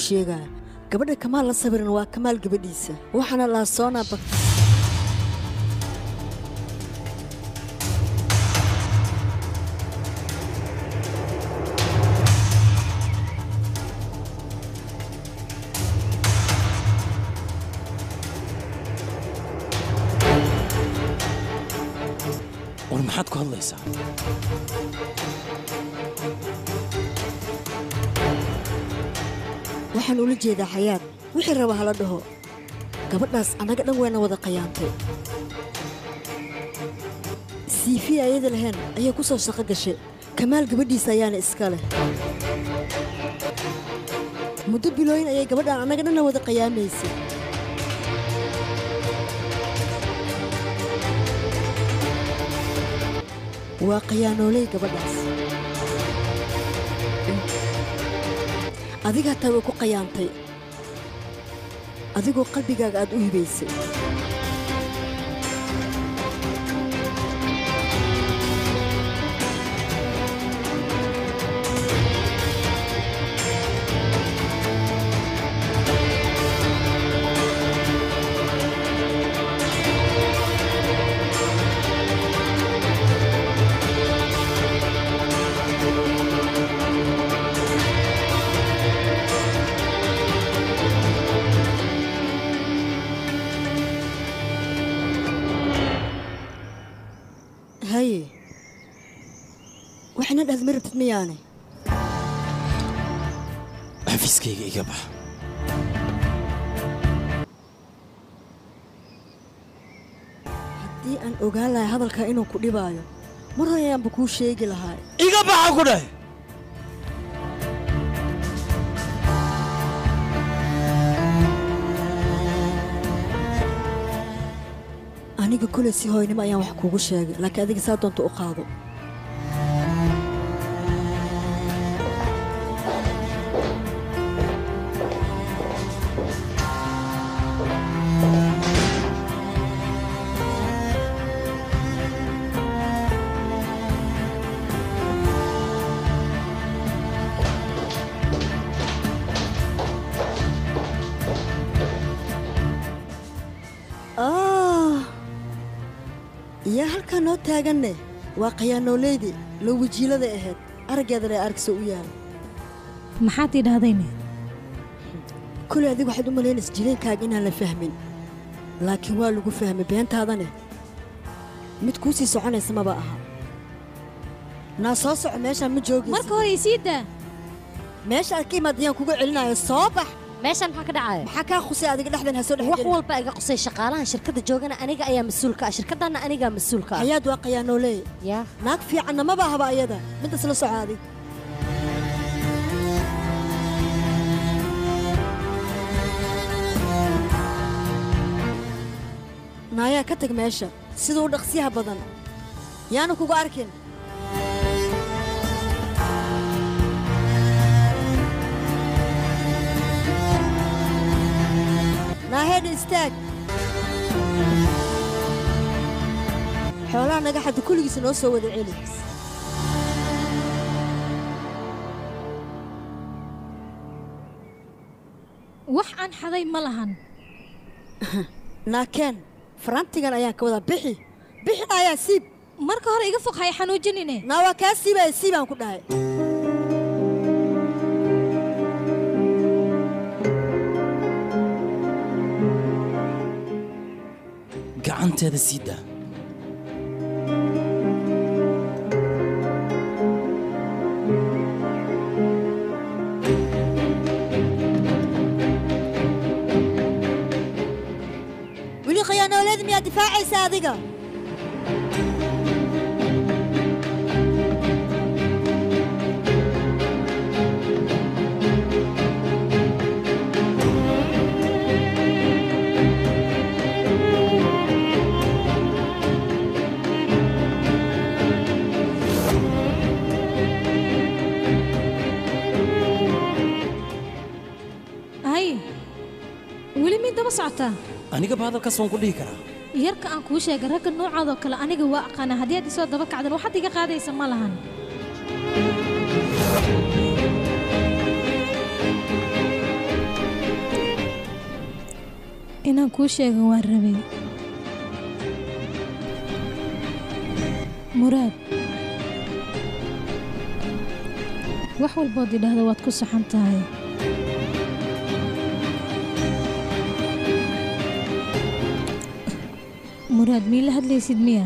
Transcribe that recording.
sheegaa gabadha Kamaal la sawiran waa Kamaal gabadhiisa waxaana la soonaa war maxaad ku hadlaysaa waxaan ula jeedaa Xayaat wixii raba hala dhaho gabadhaas anaga dhan wayna wada qayaantay CV ayada lahayn ayaa ku soo shaqo gashay Kamaal gabadhiisa ayaana iska leh muddo bilooyin ayay gabadhaan anaga dhanna wada qayaamaysay waa qayaanooley gabadhaas adiga hataa way ku qayaantay adigoo qalbigaaga aad u hibaysay haye waxna dhahad ma rabtid miyaane xafiiskayga iga bax haddii aan ogaan lahay hadalkaa inuu ku dhibaayo mar hore ayaanba kuu sheegi lahaa iga baxa ku dhahay aniga kule si hooynimo ayaan wax kuugu sheegay laakiin adiga saa doonta u qaado yaa halkaa noo taaganne waa qayaanooleydii loo wajiilada ahayd araggeeda lee aragso u yaala maxaad tidhaahdayne kuley adiga waxaad u malaynaysa jileenkaaga inaan la fahmin laakiin waa lagu fahmay beentaadane mid kuu sii soconaysa maba aha naa soo soco meeshaan ma joogaysa marka hore isii daa meesha aad ka imaad ayaan kugu celinayo soo bax meeshan maxaa ka dhacaya maxaa kaa khusay adiga dhexdan ha soo dhex wax walba iga qusay shaqaalahan shirkadda joogana aniga ayaa mas'uulka ah shirkadana aniga mas'uulka ah Xayaat waa qayaanooley yaa naag fiicanna maba ahaba ayada midaas la soco adig naayaa ka tag meesha siduu u dhaqsiyaha badan yaanu kugu arkin naaheedha istaag xoolaha naga xadda kulligiisa noo soo wada celi wax aan xaday ma lahan naakeen farantigan ayaan ka wadaa bixi bixi ayaa siib marka hore iga fog hay xanuujinine naa waa kaa siibaya siibaan ku dhahay gacanteeda sii daa weli khiyaanooleed miyaa difaacaysa adiga hay weli mid daba socotaa aniga ba hadalkaas waan ku dhihi karaa yarka aan kuu sheegay ragga noocaadoo kale aniga waa aqaana haddii aad isoo daba kacdan waxaad iga qaadaysa ma lahan Inaan kuu sheego waan rabay. Muraad, wax walbood idhaahdo waad ku saxan tahay. Muraad, mii la hadlaysid miya?